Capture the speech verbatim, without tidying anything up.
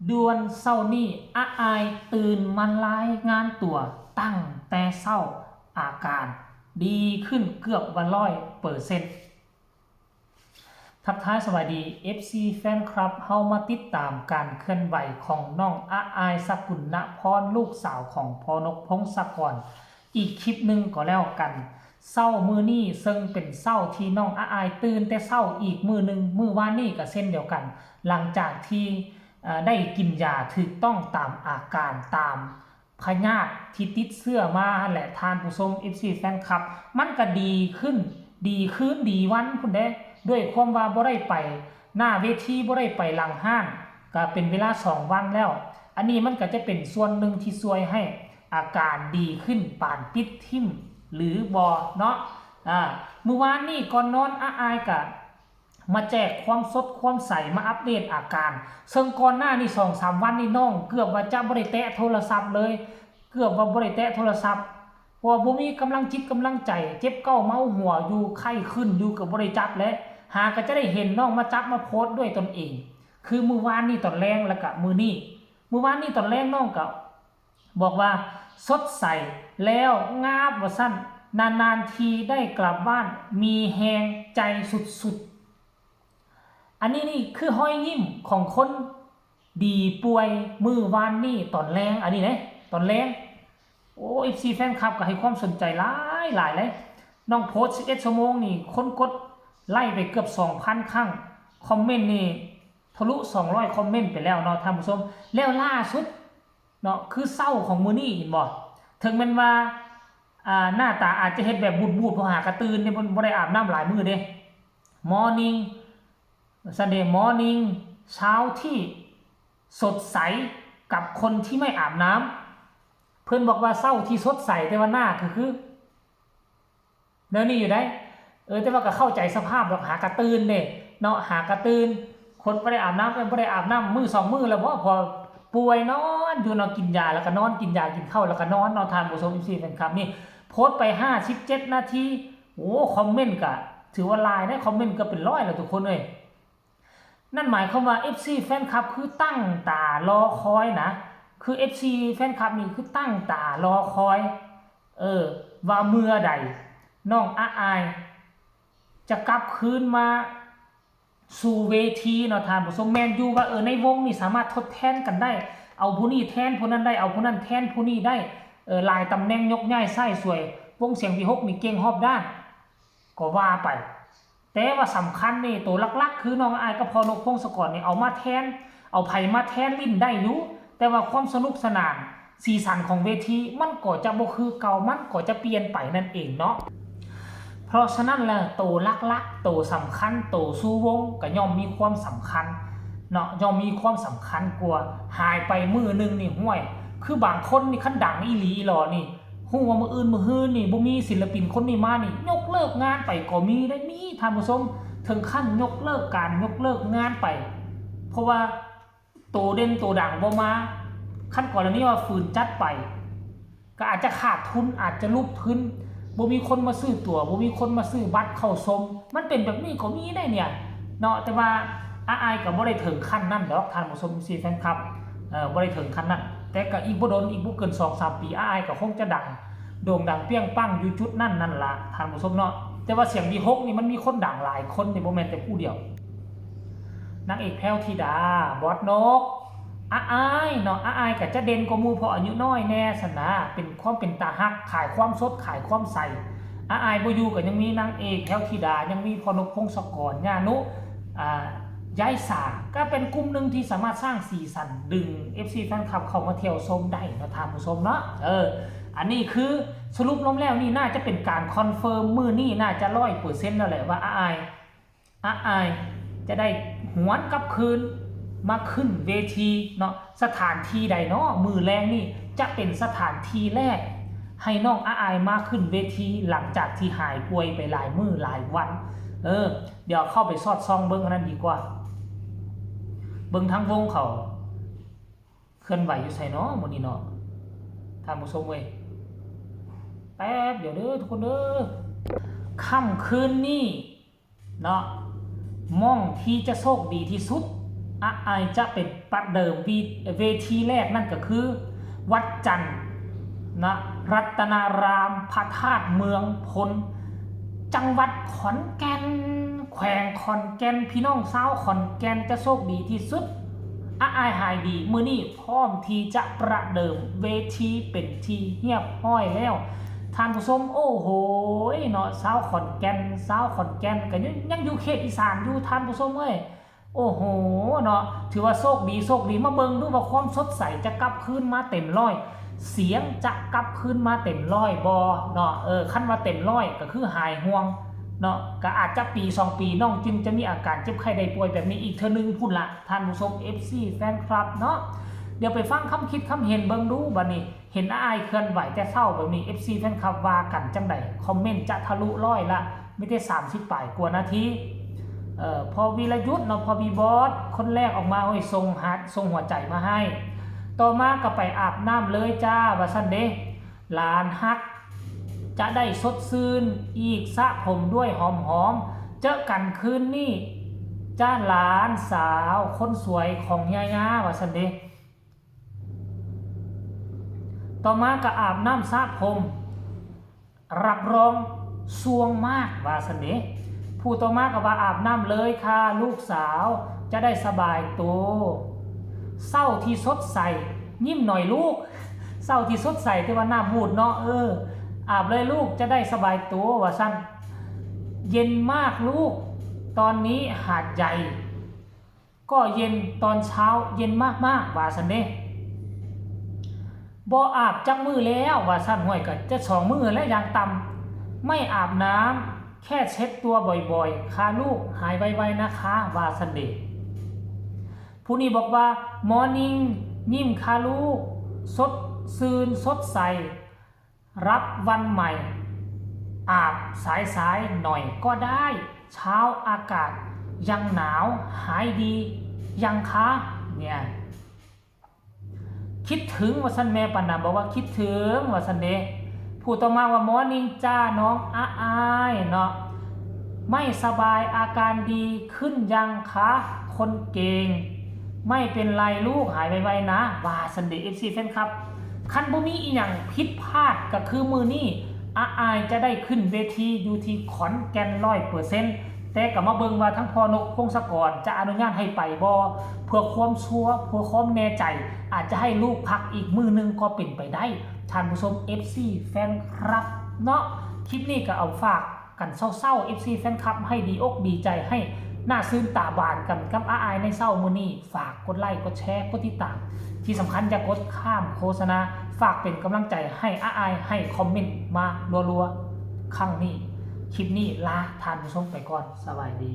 ด่วนเช้านี้ อาอายตื่นมารายงานตั๋วตั้งแต่เช้า อาการดีขึ้นเกือบว่าร้อยเปอร์เซ็นต์ ทักทายสวัสดี เอฟซี แฟนคลับ เฮามาติดตามการเคลื่อนไหวของน้องอาอาย สกุลนพร ลูกสาวของพ่อนก พงศกร อีกคลิปหนึ่งก็แล้วกัน เช้ามื้อนี้ซึ่งเป็นเช้าที่น้องอาอายตื่นแต่เช้าอีกมื้อหนึ่ง มื้อวานนี้ก็เช่นเดียวกัน หลังจากที่ เอ่อ ได้กินยาถูกต้องตามอาการ ตามพยาธิที่ติดเชื้อมาหั่นแหละ ท่านผู้ชม เอฟซี แฟนคลับ มันก็ดีขึ้น ดีคืนดีวันพู้นเด้ ด้วยความว่าบ่ได้ไปหน้าเวที บ่ได้ไปหลังห้าน ก็เป็นเวลาสองวันแล้ว อันนี้มันก็จะเป็นส่วนหนึ่งที่ช่วยให้อาการดีขึ้นปานปิดทิ่มหรือบ่เนาะ อ่า มื้อวานนี้ก่อนนอน อาอายก็มาแจกความสดความใส มาอัปเดตอาการ ซึ่งก่อนหน้านี้สองสามวันนี่น้องเกือบว่าจะบ่ได้แตะโทรศัพท์เลย เกือบว่าบ่ได้แตะโทรศัพท์ เพราะว่าบ่มีกำลังจิตกำลังใจ เจ็บเก้าเมาหัวอยู่ ไข้ขึ้นอยู่ ก็บ่ได้จับ และหาก็จะได้เห็นน้องมาจับมาโพสต์ด้วยตนเอง คือมื้อวานนี้ตอนแลง แล้วก็มื้อนี้ มื้อวานนี้ตอนแลงน้องก็บอกว่าสดใสแล้วงาบว่าซั่น นานๆทีได้กลับบ้าน มีแฮงใจสุดๆ อันนี้นี่คือฮอยยิ้มของคนดีป่วยมื้อวานนี้ตอนแลง อันนี้เด้ ตอนแลง โอ้ เอฟซี แฟนคลับก็ให้ความสนใจหลายหลายเลย น้องโพสต์สิบเอ็ดชั่วโมงนี่ คนกดไลค์ไปเกือบสองพันครั้ง คอมเมนต์นี่ทะลุสองร้อยคอมเมนต์ไปแล้วเนาะท่านผู้ชม แล้วล่าสุดเนาะ คือเช้าของมื้อนี้ เห็นบ่ ถึงแม้นว่า อ่า หน้าตาอาจจะเฮ็ดแบบบูดๆ เพราะหากะตื่นเด้ บ่ บ่ได้อาบน้ำหลายมื้อเด้ Morning Sunday Morning เช้าที่สดใสกับคนที่ไม่อาบน้ำ เพิ่นบอกว่าเช้าที่สดใส แต่ว่าหน้าคือ คือ แนวนี้อยู่ได้ เออ แต่ว่าก็เข้าใจสภาพดอก หากะตื่นเด้เนาะ หากะตื่น คนบ่ได้อาบน้ำ เอ้ย บ่ได้อาบน้ำมื้อสองมื้อแล้วบ่ พอป่วยนอนอยู่เนาะ กินยาแล้วก็นอน กินยากินข้าวแล้วก็นอนเนาะ ท่านผู้ชม เอฟซี แฟนคลับ นี่โพสต์ไปห้าสิบเจ็ดนาที โอ้ คอมเมนต์ก็ถือว่าหลายนะ คอมเมนต์ก็เป็นร้อยแล้วทุกคนเอ้ย นั่นหมายความว่า เอฟซี แฟนคลับ คือตั้งตารอคอยนะ คือ เอฟซี แฟนคลับ นี่คือตั้งตารอคอย เออ ว่าเมื่อใดน้องอาอายจะกลับคืนมาสู่เวทีเนาะท่านผู้ชม แม่นอยู่ว่า เออ ในวงนี่สามารถทดแทนกันได้ เอาผู้นี้แทนผู้นั้นได้ เอาผู้นั้นแทนผู้นี้ได้ เออ หลายตำแหน่งยกย้ายไส้สวย วงเสียงวีหกนี่เก่งรอบด้าน ก็ว่าไป แต่ว่าสำคัญนี่ ตัวหลักๆ คือน้องอาอายกับพ่อนก พงศกรนี่ เอามาแทน เอาไผมาแทนเล่นได้อยู่ แต่ว่าความสนุกสนาน สีสันของเวที มันก็จะบ่คือเก่า มันก็จะเปลี่ยนไปนั่นเองเนาะ เพราะฉะนั้นแล้ว ตัวหลักๆ ตัวสำคัญ ตัวสู่วงก็ย่อมมีความสำคัญเนาะ ย่อมมีความสำคัญกว่า หายไปมื้อหนึ่งนี่ ห้วย คือบางคนนี่ คันดังอีหลีอีหลอนี่ ฮู้ว่ามื้ออื่นมื้อฮือนี่บ่มีศิลปินคนนี้มานี่ ยกเลิกงานไปก็มีได้ มีท่านผู้ชม ถึงขั้นยกเลิกการยกเลิกงานไป เพราะว่าโตเด่นโตดังบ่มา คันกรณีว่าฝืนจัดไป ก็อาจจะขาดทุน อาจจะลุกทุน บ่มีคนมาซื้อตั๋ว บ่มีคนมาซื้อบัตรเข้าชม มันเป็นแบบนี้ก็มีได้เนี่ยเนาะ แต่ว่าอาอายก็บ่ได้ถึงขั้นนั้นดอก ท่านผู้ชม เอฟซี แฟนคลับ เอ่อ บ่ได้ถึงขั้นนั้น แต่ก็อีกบ่โดน อีกบ่เกินสองสามปี อาอายก็คงจะดังโด่งดังเปรี้ยงปังอยู่จุดนั้นนั่นล่ะ ท่านผู้ชมเนาะ แต่ว่าเสียงวีหกนี่มันมีคนดังหลายคนนี่ บ่แม่นแต่ผู้เดียว นางเอกแพรวธิดา บอสนก อาอายเนาะ อาอายก็จะเด่นกว่าหมู่เพราะอายุน้อยแน่ซั่นนะ เป็นความเป็นตาฮัก ขายความสด ขายความใส อาอายบ่อยู่ก็ยังมีนางเอกแพรวธิดา ยังมีพ่อนก พงศกร ย่านุ อ่า ยายสา ก็เป็นกลุ่มหนึ่งที่สามารถสร้างสีสันดึง เอฟซี แฟนคลับเข้ามาเที่ยวชมได้เนาะท่านผู้ชมเนาะ เออ อันนี้คือสรุปรวมแล้วนี่น่าจะเป็นการคอนเฟิร์ม มื้อนี้น่าจะร้อยเปอร์เซ็นต์แล้วแหละว่าอาอาย อาอายจะได้หวนกลับคืนมาขึ้นเวทีเนาะ สถานที่ใดเนาะ มื้อแลงนี่จะเป็นสถานที่แรก ให้น้องอาอายมาขึ้นเวที หลังจากที่หายป่วยไปหลายมื้อหลายวัน เออ เดี๋ยวเข้าไปสอดส่องเบิ่งอันนั้นดีกว่า เบิ่งทางวงเขาเคลื่อนไหวอยู่ไสเนาะมื้อนี้เนาะ ท่านผู้ชมเว้ย แป๊บเดียวเด้อทุกคนเด้อ ค่ำคืนนี้ เนาะ หม่องที่จะโชคดีที่สุด อาอายจะเป็นประเดิมเวทีแรกนั่นก็คือ วัดจันทร์นะ รัตนารามพระธาตุเมืองพล จังหวัดขอนแก่น แขวงขอนแก่น พี่น้องชาวขอนแก่นจะโชคดีที่สุด อาอายหายดีมื้อนี้พร้อมที่จะประเดิมเวทีเป็นที่เรียบร้อยแล้ว ท่านผู้ชม โอ้โหเนาะ ชาวขอนแก่น ชาวขอนแก่นก็ยังยังอยู่เขตอีสานอยู่ ท่านผู้ชมเอ้ย โอ้โหเนาะ ถือว่าโชคดี โชคดี มาเบิ่งดูว่าความสดใสจะกลับคืนมาเต็มร้อย เสียงจะกลับคืนมาเต็มร้อยบ่เนาะ เออ คันว่าเต็มร้อยก็คือหายห่วงเนาะ ก็อาจจะปีสองปีน้องจึงจะมีอาการเจ็บไข้ได้ป่วยแบบนี้อีกเทื่อนึงพุ้นละ ท่านผู้ชม เอฟซี แฟนคลับเนาะ เดี๋ยวไปฟังคำคิดคำเห็นเบิ่งดูบัดนี้ เห็นอาอายเคลื่อนไหวแต่เช้าแบบนี้ เอฟซี แฟนคลับว่ากันจั่งใด คอมเมนต์จะทะลุร้อยละ มีแต่สามสิบปลายกว่านาที เอ่อ พ่อวีรยุทธ์เนาะ พ่อบีบอส คนแรกออกมา โอ้ย ส่งหัด ส่งหัวใจมาให้ ต่อมาก็ไปอาบน้ำเลยจ้า ว่าซั่นเด้ หลานฮัก จะได้สดชื่น อีกสระผมด้วยหอมๆ เจอกันคืนนี้จ้า หลานสาวคนสวยของย่าๆ ว่าซั่นเด้ ต่อมาก็อาบน้ำสระผม รับรองส่วงมาก ว่าซั่นเด้ ผู้ต่อมาก็ว่า อาบน้ำเลยค่ะลูกสาว จะได้สบายตัว เช้าที่สดใส ยิ้มหน่อยลูก เช้าที่สดใส ที่ว่าหน้าบูดเนาะ เออ อาบเลยลูก จะได้สบายตัว ว่าซั่น เย็นมากลูก ตอนนี้หาดใหญ่ ก็เย็น ตอนเช้าเย็นมากๆ ว่าซั่นเด้ บ่อาบจักมื้อแล้ว ว่าซั่น ห้วย ก็จะสองมื้อแล้วอย่างต่ำ ไม่อาบน้ำ แค่เช็ดตัวบ่อยๆ ค่ะลูก หายไวๆ นะคะ ว่าซั่นเด้ ผู้นี้บอกว่า Morning ยิ้มค่ะลูก สดชื่นสดใส รับวันใหม่ อาบสายๆ หน่อยก็ได้ เช้าอากาศยังหนาว หายดียังคะ เนี่ย คิดถึง ว่าซั่น แม่ปานาบอกว่าคิดถึง ว่าซั่นเด้ ผู้ต่อมาว่า Morning จ้าน้องอาอายเนาะ ไม่สบาย อาการดีขึ้นยังคะ คนเก่ง ไม่เป็นไรลูก หายไวๆ นะ ว่าซั่นเด้ เอฟซี แฟนคลับ คันบ่มีอีหยังผิดพลาดก็คือมื้อนี้อาอายจะได้ขึ้นเวทีอยู่ที่ขอนแก่นร้อยเปอร์เซ็นต์ แต่ก็มาเบิ่งว่าทั้งพ่อนกพงศกรจะอนุญาตให้ไปบ่ เพื่อความชัวร์ เพื่อความแน่ใจ อาจจะให้ลูกพักอีกมื้อหนึ่งก็เป็นไปได้ ท่านผู้ชม เอฟซี แฟนคลับเนาะ คลิปนี้ก็เอาฝากกันเศร้าๆ เอฟซี แฟนคลับ ให้ดีอกดีใจ ให้หน้าซื่นตาบานกันกับอาอายในเช้ามื้อนี้ ฝากกดไลค์ กดแชร์ กดติดตาม ที่สำคัญอย่ากดข้ามโฆษณา ฝากเป็นกำลังใจให้อาอาย ให้คอมเมนต์มารัวๆ ครั้งนี้ คลิปนี้ลาท่านผู้ชมไปก่อน สบายดี